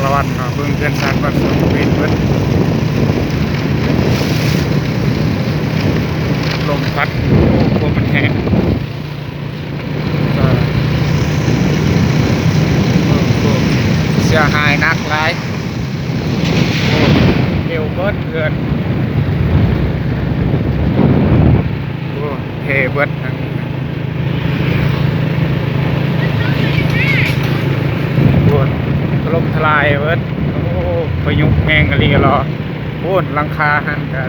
ລະວັນເນາະ ເບິ່ງເຮືອນຊານບ້ານຊ່ອງເປັນເບິດ ລົມພັດ ໂອ້ ພວກມັນແຮງ ເອີ ເບິ່ງພວກເສຍຫາຍໜັກຫຼາຍ ໂອ້ ເປັວເບິດເຮືອນ ໂອ້ ເພເບິດທາງນີ້ ໂອ້ ຖະຫຼົ່ມທະລາຍເບິດ ໂອ້ ພາຍຸແຮງອີ່ຫຼີເນາະ ໂອ້ ຫຼັງຄາຫັ້ນກະ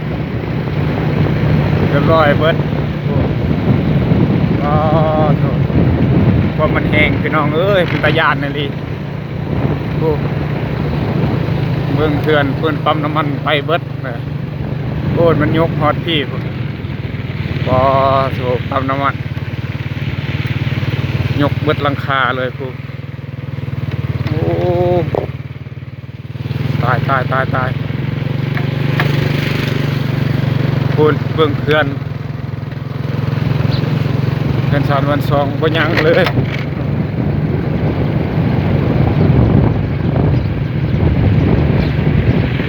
ຮຽບຮ້ອຍເບິດ ໂອ້ ອໍ ໂທ້ ຄວາມມັນແຮງ ພີ່ນ້ອງເອີຍ ເປັນຕາຢ້ານອີ່ຫຼີ ໂອ້ ເບິ່ງເຮືອນ ເພິ່ນປ້ຳນ້ຳມັນໄປເບິດ ໂອ້ ມັນຍົກຮອດພີ້ພຸ້ນ ປາໂທ້ ປ້ຳນ້ຳມັນ ຍົກເບິດຫຼັງຄາເລີຍພຸ້ນ ໂອ້ ຕາຍ ຕາຍ ຕາຍ ຕາຍ ພຸ້ນ ເບິ່ງເຮືອນ ເຮືອນຊານບ້ານຊ່ອງບໍ່ຍັງເລີຍ ໂ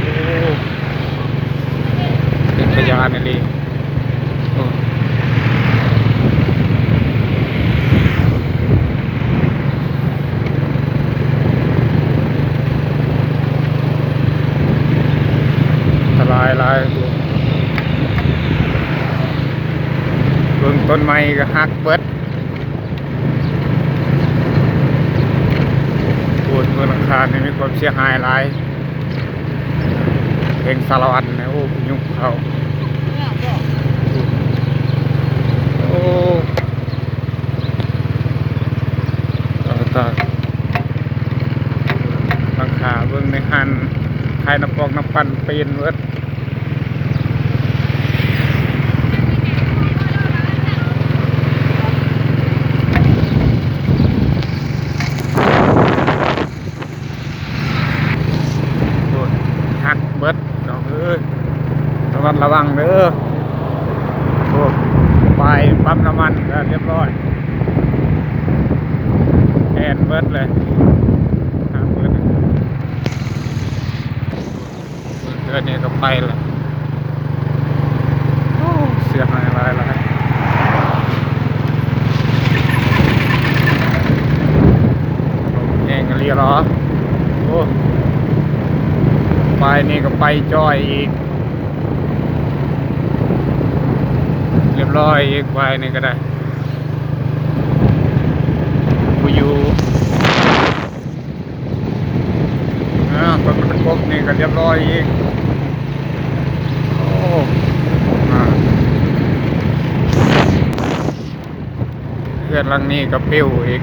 ອ້ ເປັນຕາຢ້ານອີ່ຫຼີ ໂອ້ ອັນຕະລາຍຫຼາຍ ເບິ່ງຕົ້ນໄມ້ກໍຫັກເບິດ ໂອ້ຍ ເມືອງລັງຄານີ້ມີຄວາມເສຍຫາຍຫຼາຍ ເຂດສາລະວັນນີ້ ໂອ້ ຍຸບເຂົ້າ ໂອ້ ຕາຍ ຕາຍ ຫຼັງຄາເບິ່ງໃນຫັ້ນ ຂາຍນ້ຳປອກນ້ຳປັ່ນເປັນເບິດ. ໂອ້ຍ ຫັກເບິດ ນ້ອງເອີຍ ລະມັດລະວັງເດີ. ໂອ້ ປ້າຍປ້ຳນ້ຳມັນກໍຮຽບຮ້ອຍ ແອນເບິດເລີຍ ຫັກເບິດ. ເຮືອນນີ້ກໍໄປລະ ໂອ້ ເສຍຫາຍຫຼາຍໆ ລົມແຮງອີ່ຫຼີເນາະ ໂອ້ ປ້າຍນີ້ກໍໄປຈ້ອຍອີກ ຮຽບຮ້ອຍອີກ ປ້າຍນີ້ກໍໄດ້ ບໍ່ຢູ່. ອ່າ ລົດບັນທຸກນີ້ກໍຮຽບຮ້ອຍອີກ ໂອ້ ອ່າ ເຮືອນຫຼັງນີ້ກໍປິວອີກ